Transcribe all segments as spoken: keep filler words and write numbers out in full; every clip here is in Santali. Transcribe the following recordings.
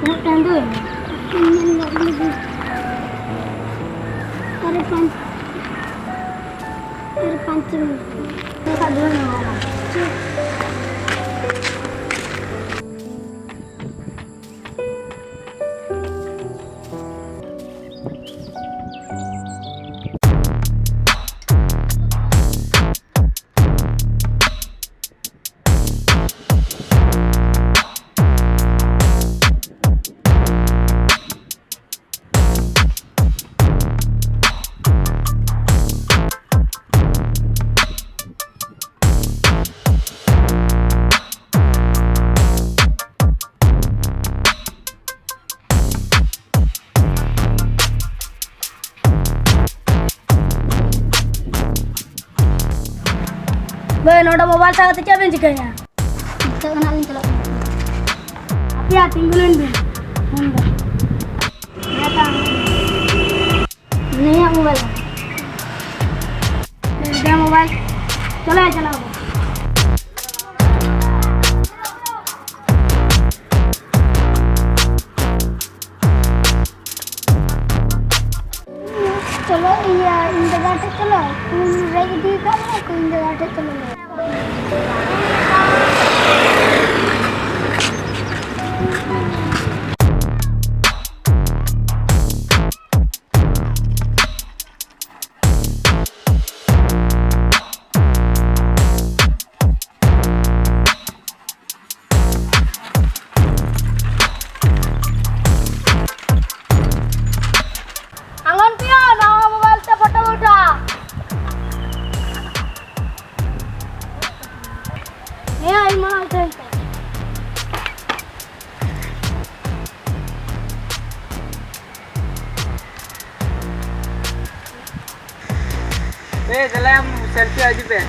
ᱛᱤᱱᱟᱹᱜ ᱴᱟᱭᱤᱢ ᱫᱚ ᱦᱩᱭᱱᱟ? ᱤᱧ ᱧᱮᱞ ᱧᱚᱜ ᱞᱮᱜᱮ᱾ ᱟᱨ ᱯᱟᱸᱪ, ᱟᱨ ᱯᱟᱸᱪ ᱢᱤᱱᱤᱴ᱾ ᱵᱟᱠᱷᱟᱡ ᱫᱚ ᱵᱟᱝ ᱜᱟᱱᱚᱜᱼᱟ᱾ ᱴᱷᱤᱠ᱾ ᱵᱮ, ᱱᱚᱰᱮ ᱢᱳᱵᱟᱭᱤᱞ ᱥᱟᱵ ᱠᱟᱛᱮ ᱪᱮᱫ ᱵᱮᱱ ᱪᱤᱠᱟᱹᱭᱟ? ᱱᱤᱛᱚᱜ ᱫᱚ ᱱᱟᱜ ᱞᱤᱧ ᱪᱟᱞᱟᱜ ᱠᱟᱱᱟ᱾ ᱟᱯᱮᱭᱟᱜ ᱛᱤᱸᱜᱩ ᱞᱮᱱ ᱵᱤᱱ᱾ ᱯᱷᱳᱱ ᱫᱚ᱾ ᱱᱤᱭᱟᱹ ᱢᱟ᱾ ᱱᱤᱭᱟᱹ ᱢᱳᱵᱟᱭᱤᱞ᱾ ᱱᱤᱭᱟᱹ ᱢᱳᱵᱟᱭᱤᱞ᱾ ᱪᱟᱞᱟᱜ, ᱪᱟᱞᱟᱜ᱾ ᱪᱚᱞᱚ, ᱤᱭᱟᱹ, ᱤᱧ ᱫᱟᱫᱟ ᱴᱷᱮᱡ ᱪᱚᱞᱚ᱾ ᱯᱷᱳᱱ ᱨᱮᱡ ᱤᱫᱤ ᱠᱟᱜ ᱢᱮ, ᱤᱧ ᱫᱟᱫᱟ ᱴᱷᱮᱡ ᱪᱚᱞᱚ᱾ ᱮ, ᱫᱮᱞᱟᱭᱟᱢ, ᱥᱮᱞᱯᱷᱤ ᱦᱤᱡᱩᱜ ᱯᱮ᱾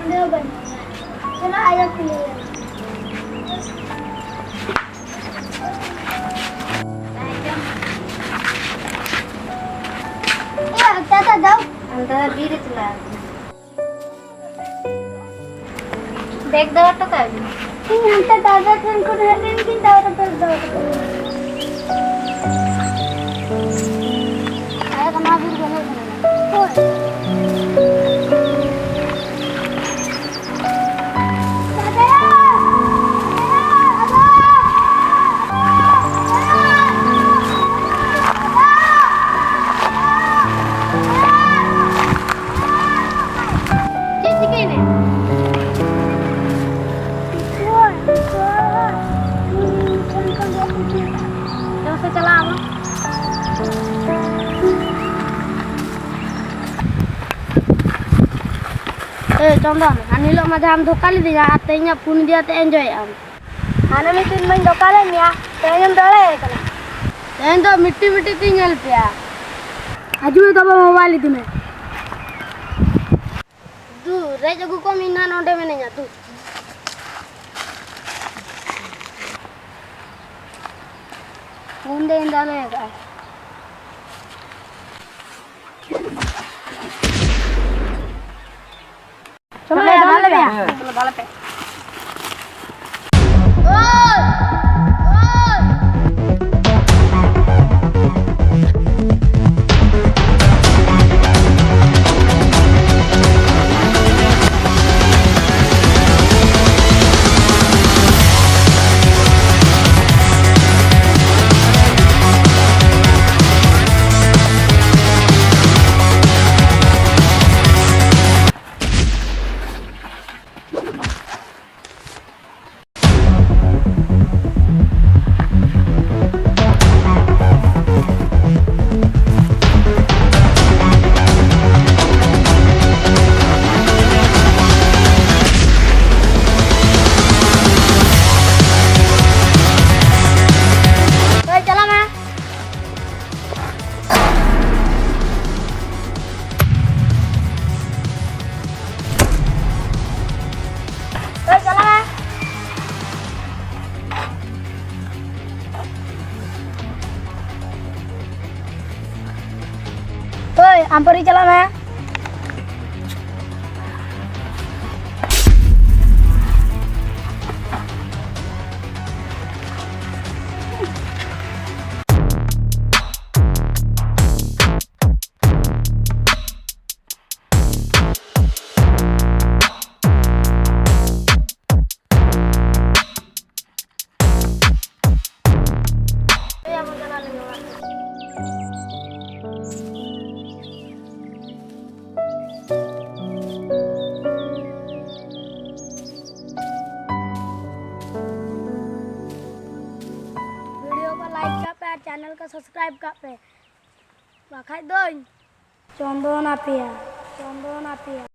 ᱱᱚᱰᱮ ᱵᱟᱹᱱᱩᱭᱟ᱾ ᱪᱚᱞᱚ, ᱟᱭᱳ ᱠᱩᱞᱤᱭᱮᱭᱟ᱾ ᱮ, ᱫᱟᱫᱟ, ᱫᱟᱣ᱾ ᱫᱟᱫᱟ ᱵᱤᱨ ᱨᱮ ᱪᱟᱞᱟᱣ ᱟᱠᱟᱱᱟ᱾ ᱵᱮᱜᱽ ᱫᱚ ᱦᱚᱴᱚ ᱠᱟᱜ ᱵᱤᱱ᱾ ᱤᱧ ᱦᱟᱱᱛᱮ ᱫᱟᱫᱟ ᱴᱷᱮᱱ ᱠᱷᱚᱱ ᱦᱮᱡ ᱞᱮᱱ ᱜᱤᱧ, ᱫᱟᱫᱟ ᱵᱮᱜᱽ ᱫᱚ ᱦᱚᱴᱚ ᱠᱟᱜ ᱵᱤᱱ᱾ ᱟᱭᱳ ᱫᱚ ᱱᱚᱣᱟ ᱵᱤᱨ ᱜᱮ ᱦᱮᱡ ᱞᱮᱱᱟ᱾ ᱦᱳᱭ᱾ ᱫᱟᱫᱟ! ᱫᱟᱫᱟ! ᱟᱵᱟ! ᱪᱮᱫ ᱪᱤᱠᱟᱹᱭᱮᱱᱟ? ᱪᱚ ᱥᱮ ᱪᱟᱞᱟᱜ ᱟᱵᱚᱱ᱾ ᱮ ᱪᱚᱱᱫᱚᱱ, ᱦᱟᱱ ᱦᱤᱞᱳᱜ ᱢᱟ ᱡᱟᱦᱟᱸᱢ ᱫᱷᱳᱠᱟ ᱞᱤᱫᱤᱧᱟ ᱟᱨ ᱛᱮᱦᱮᱧᱟᱜ ᱯᱷᱳᱱ ᱤᱫᱤ ᱠᱟᱛᱮ enjoy ᱮᱫ ᱟᱢ᱾ ᱦᱟᱱᱟ ᱢᱤᱫ ᱫᱤᱱ ᱢᱟᱧ ᱫᱷᱳᱠᱟ ᱞᱮᱫ ᱢᱮᱭᱟ, ᱛᱮᱦᱮᱧᱮᱢ ᱫᱟᱲᱮᱭᱟᱭ ᱠᱟᱱᱟ᱾ ᱛᱮᱦᱮᱧ ᱫᱚ ᱢᱤᱫᱴᱤ ᱢᱤᱫᱴᱤ ᱛᱤᱧ ᱧᱮᱞ ᱯᱮᱭᱟ᱾ ᱦᱤᱡᱩᱜ ᱢᱮ ᱛᱚᱵᱮ, mobile ᱤᱫᱤ ᱢᱮ᱾ ᱫᱩ, ᱨᱮᱡ ᱟᱹᱜᱩ ᱠᱚᱢ, ᱤᱧ ᱱᱟᱦᱟᱜ ᱱᱚᱰᱮ ᱢᱮᱱᱟᱹᱧᱟ, ᱫᱩ᱾ ᱯᱷᱳᱱ ᱫᱚ ᱮᱱ ᱫᱟᱞᱮ ᱟᱠᱟᱫᱼᱟ᱾ ᱪᱚᱞᱚ ᱭᱟ, ᱫᱟᱞᱮ ᱯᱮᱭᱟ᱾ ᱦᱮᱸ᱾ ᱪᱚᱞᱚ, ᱫᱟᱞᱮ ᱯᱮ᱾ ᱟᱢ ᱯᱟᱹᱨᱤ ᱪᱟᱞᱟᱜ ᱢᱮ᱾ ᱵᱷᱤᱰᱤᱭᱳ ᱠᱚ ᱞᱟᱭᱤᱠ ᱠᱟᱜ ᱯᱮ ᱟᱨ ᱪᱮᱱᱮᱞ ᱠᱚ ᱥᱟᱵᱥᱠᱨᱟᱭᱤᱵ ᱠᱟᱜ ᱯᱮ, ᱵᱟᱠᱷᱟᱡ ᱫᱚᱧ ᱪᱚᱸᱫᱚᱱ ᱟᱯᱮᱭᱟ, ᱪᱚᱸᱫᱚᱱ ᱟᱯᱮᱭᱟ᱾